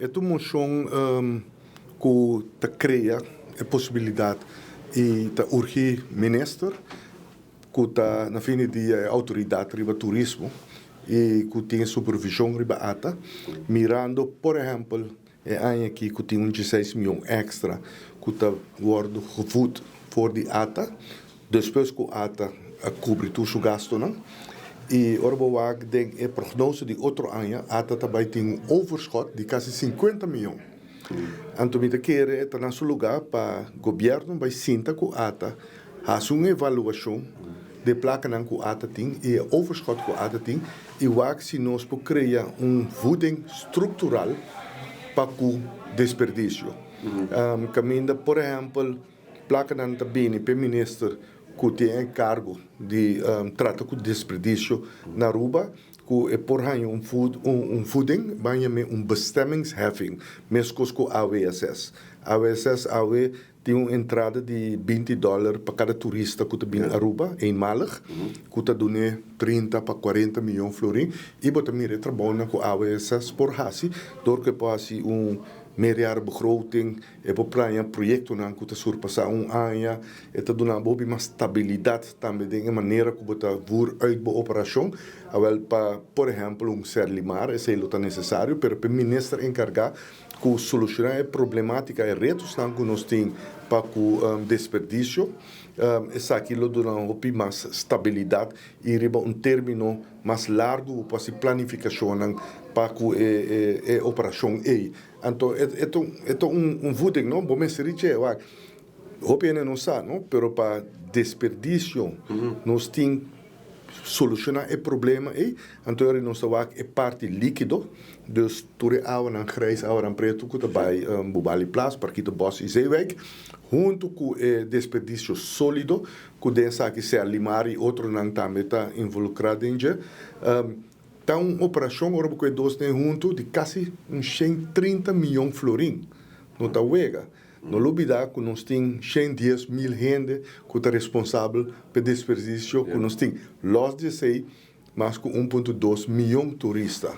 E ta un mocion cu ta crea e posibilidad y ta urgi minister cu ta na fin di dia e autoridad riba turismo y cu tin e supervision riba ATA, mirando por ehempel e aña aki cu tin un dieseis miyon extra cu ta wordo gevoed for di ATA, Despues ku ata a kubri tur su gastunan i ora bo wak den e prognose di otro aña, ata ta bai tin un overschot di kasi 50 miyon. Anto mi ta kere e ta na su lugá pa gobièrnu bai sinta ku ata, hasi un evaluashon di e plakanan ku ata tin i e overschot ku ata tin i wak si nos por krea un voeding struktural pa ku desperdisio. Kaminda por ehèmpel. Plakanan ta bini p'e minister ku tin e enkargo di trata ku desperdisio na Aruba, ku e por haña un un voeding, ban yam'é un bestemmingsheffing, meskos ku AWSS. AWSS awe tin un entrada di 20 dòler pa kada turista ku ta bini Aruba, eenmalig, ku ta dun'é 30 pa 40 miyon florin, i bo ta mira e trabounan ku AWSS por hasi dor ku e por hasi un meerjarenbegroting. E por plania proyektonan ku ta surpasá un aña. E ta duna bo hopi mas stabilidat tambe den e manera ku bo ta voer uit bo operashon. Awèl pa, por ehèmpel, un Serlimar esei lo ta nesesario, pero p'e minister enkargá ku solushoná e problemátika, e retosnan ku nos tin pa ku desperdisio, esaki lo duna hopi mas stabilidat i riba un término mas largu bo por hasi planifikashonnan pa ku e operashon ei. Anto e ta e ta un voeding no, bo mester di dje wak hopi hende no sa no, pero pa desperdicio nos tin soluciona e problema ey, anto ora nos ta wak e parti likido, dus tur e awanan grijs, awanan preto ku ta bay Bubali Plas, Parkito Bos y Zeewijk, hunto ku e desperdicio solido ku den esaki sea limar y otronan tambe ta involucra den dje. Ta un operashon ora bo ku e dos den huntu di kasi un 130 miyon florin. No ta wega. No lo bida ku nos tin 110,000 hende ku ta responsabel pa e desperdisio ku nos tin. Los di esei, mas ku 1.2 miyon turista.